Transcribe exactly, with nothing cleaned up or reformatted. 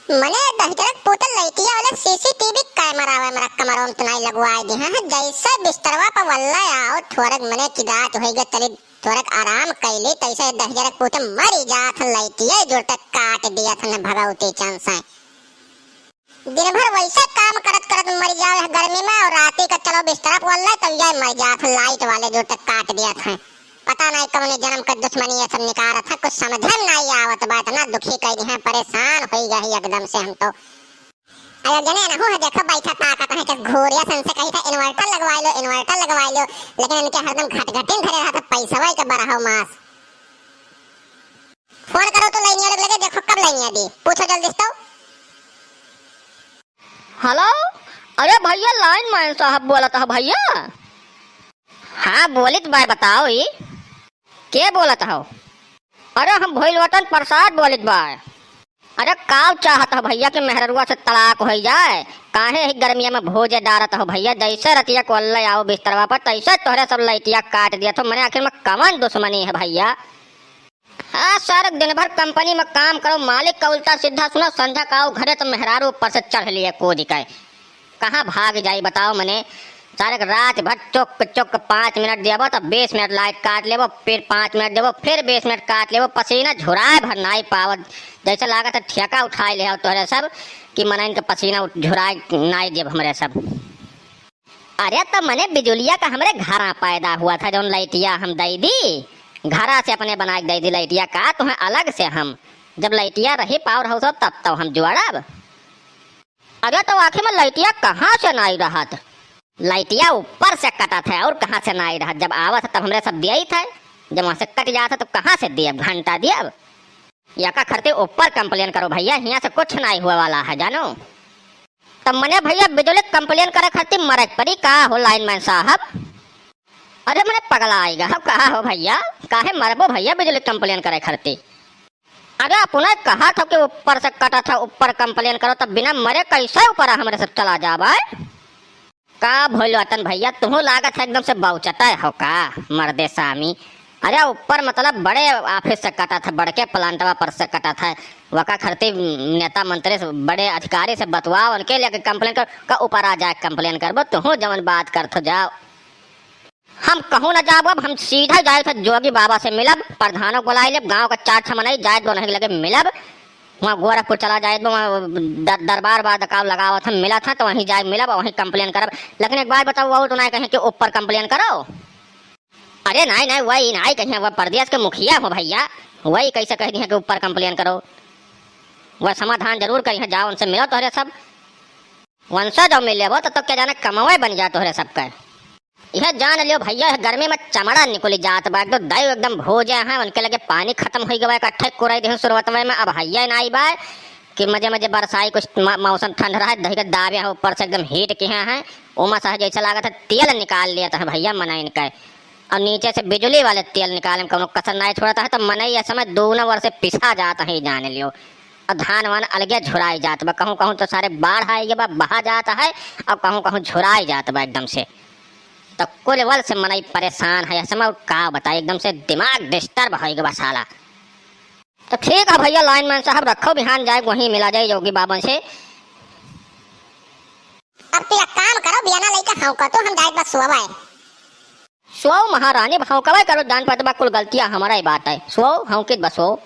मने दहिजरक पूत लइटिया वाले सीसीटीवी कैमरा वैमरा कमरवा में तो नाई लगवाए दिहे हैं। जैसे बिस्तरवा पर वल्ला आओ, थोरक मने की रात होई गए, तनी थोरक आराम कैली, तैसे दहिजरक पूत मरी जात हैं, लइटिया जुड़ तक काट दिया था न भगवती चंद से। दिन भर वैसे काम करत करत मर जाओ यह गर्मी में, और राती का चलो बिस्तरा पर वल्ला तो यह मर जात हैं, लाइट वाले जुड़ तक काट दिया था। पता नहीं कौने जन्म का दुश्मनी ये सब निकारत है, कुछ समझे में नहीं आवत बा, इतना दुखी कई दिहे हैं, परेशान होई गए ही एकदम से हम तो। अरे जने नहु है, देखो बैठा ताकत है कि घोरिया सन से कही था inverter लगवाई लो, inverter लगवाई लो, लेकिन इनके हरदम घटघटिन धरे रहा था, पैसवा के बरहो मास। फोन करो तो लाइनिया लग लगे, देखो कब लाइनिया दी, पूछो जल्दी से तो। हेलो, अरे भैया लाइनमैन साहब बोलत हो भैया? हाँ बोलित बाय, बताओ ई। के बोलत हो? अरे हम भोलवटन प्रसाद बोलित बाय। अरे काव चाहत हो भैया कि मेहररुआ से तलाक होई जाए? काहे ही गर्मिया में भोजे डारत हो भैया? जैसे रतिया को अल्लाह आओ बिस्तरवा पर तैसे तोहरे सब लइटिया काट दिया। तो मने आखिर में कवन दुश्मनी है भैया? हाँ सर, दिन भर कंपनी में काम करो, मालिक का उल्टा सीधा सुनो, संझा का आओ घरे तो मेहरारू ऊपर से चढ़ लिए कूद के। कहाँ भाग जाई बताओ मने? सारे के रात भर चुक चुक पाँच मिनट देबो तो बीस मिनट लाइट काट लेबो, फिर पाँच मिनट देबो, फिर बीस मिनट काट लेबो, पसीना झुराए भर नाई पावत, जैसे लागत है ठेका उठाए ले हो तोहरे सब कि मनइन के पसीना उठ-, झुराए नाई देब हमरे सब। अरे तो मने बिजुलिया का हमरे घरा पैदा हुआ था, जौन लइटिया हम दई दी, घरा से अपने बना के दई दी लइटिया का, तुम्हें अलग से हम, जब लइटिया रही पावर हाउस तब तो हम जोड़ब। अरे तो आखिर में लइटिया कहाँ से नाई रहत? लइटिया ऊपर से कटत है और कहाँ से नाई रहत? जब आवत है तब हमरे सब दियत है, जब वहाँ से कट जात है तो कहाँ से दियब? घंटा दियब? यका खरते ऊपर कंप्लेन करो भैया, हियाँ से कुछ नाई हुए वाला है जानो। तब मने भैया बिजुली कंप्लेन करे खातिर मरे के पड़ी का हो लाइनमैन साहब? अरे मने पगला आइगा हो, कहा हो भैया, काहे मरबो भैया बिजुली कंप्लेन करे खातिर? अरे अपने कहा था कि ऊपर से कटा था, ऊपर कंप्लेन करो, तब बिना मरे कैसे ऊपर हमरे सब चला जाबे? का भोलवटन भैया, तुहू लागत है एकदम से बाउचटा हो का मर्दे सामी? अरे ऊपर मतलब बड़े ऑफिस से कटा था, बड़के प्लांटवा पर से कटा था, वका खरती नेता मंत्री से, बड़े अधिकारी से बतवाओ, उनके लेके कंप्लेन कर, का ऊपर आ जाए कंप्लेन करबो, तुहू जवन बात करत हो जाओ। हम कहूँ न जाब, अब हम सीधा जाए थे जोगी बाबा से मिलब, प्रधानों को बुलाई लेब, गाँव का चार छह मनई जाए, दोनों के लगे मिलब, वहाँ गोरखपुर चला जाए, वहाँ द-, दरबार बा दकाव लगावत हम मिलत हैं, तो वहीं जाए मिलब, वहीं कंप्लेन करब। लेकिन एक बात बताओ, वो तो नहीं कहें कि ऊपर कंप्लेन करो। अरे नहीं नहीं, वही नहीं कहें, वह प्रदेश के मुखिया हो भैया, वही कैसे कह दिए कि ऊपर कंप्लेन करो? वह समाधान जरूर करिए, जाओ उनसे मिलो तोहरे सब। उनसे जो मिल लेबो तो, तो क्या जाने कमवे बन जा तोहरे सबके। यह जान लियो भैया, यह गर्मी में चमड़ा निकली जात बा, एकदम दई एकदम भोजे हैं, उनके लगे पानी खत्म होई गवा, इकट्ठे कुराई देहन शुरुआत में, अब भैया नाई बा कि मजे मजे बरसाई, कुछ म-, मौसम ठंड रहा है, दही के दाबे हैं ऊपर से एकदम हीट किहे हैं, उमस है जैसे लागत है तेल निकाल लेत है भैया मनइन के, और नीचे से बिजुली वाले तेल निकाले में कौनो कसर नाई छोड़त है, तो मनई यह समय दूनो ओर से पिसा जात है, जान लियो। और धान वान अलगे झुराई जात बा, कहूँ कहूँ तो सारे बाढ़ आई बा, बहा जात है, और कहूँ कहूँ झुराई जात बा एकदम से। तो कुल वल से मनई परेशान है, यह समय का बताई, एकदम से दिमाग डिस्टर्ब होई गवा साला। तो ठीक है भैया लाइनमैन साहब, रखो, बिहान जाए वहीं मिला जाए योगी बाबन से। अब तू एक काम करो, बियाना लइके हौंको तो हम जाइत बा सोवै। सोव महारानी, हौंकबै करो, जान पड़त बा कुल गलतियाँ हमरै बाटै। सोव, हौंकित बा सोव।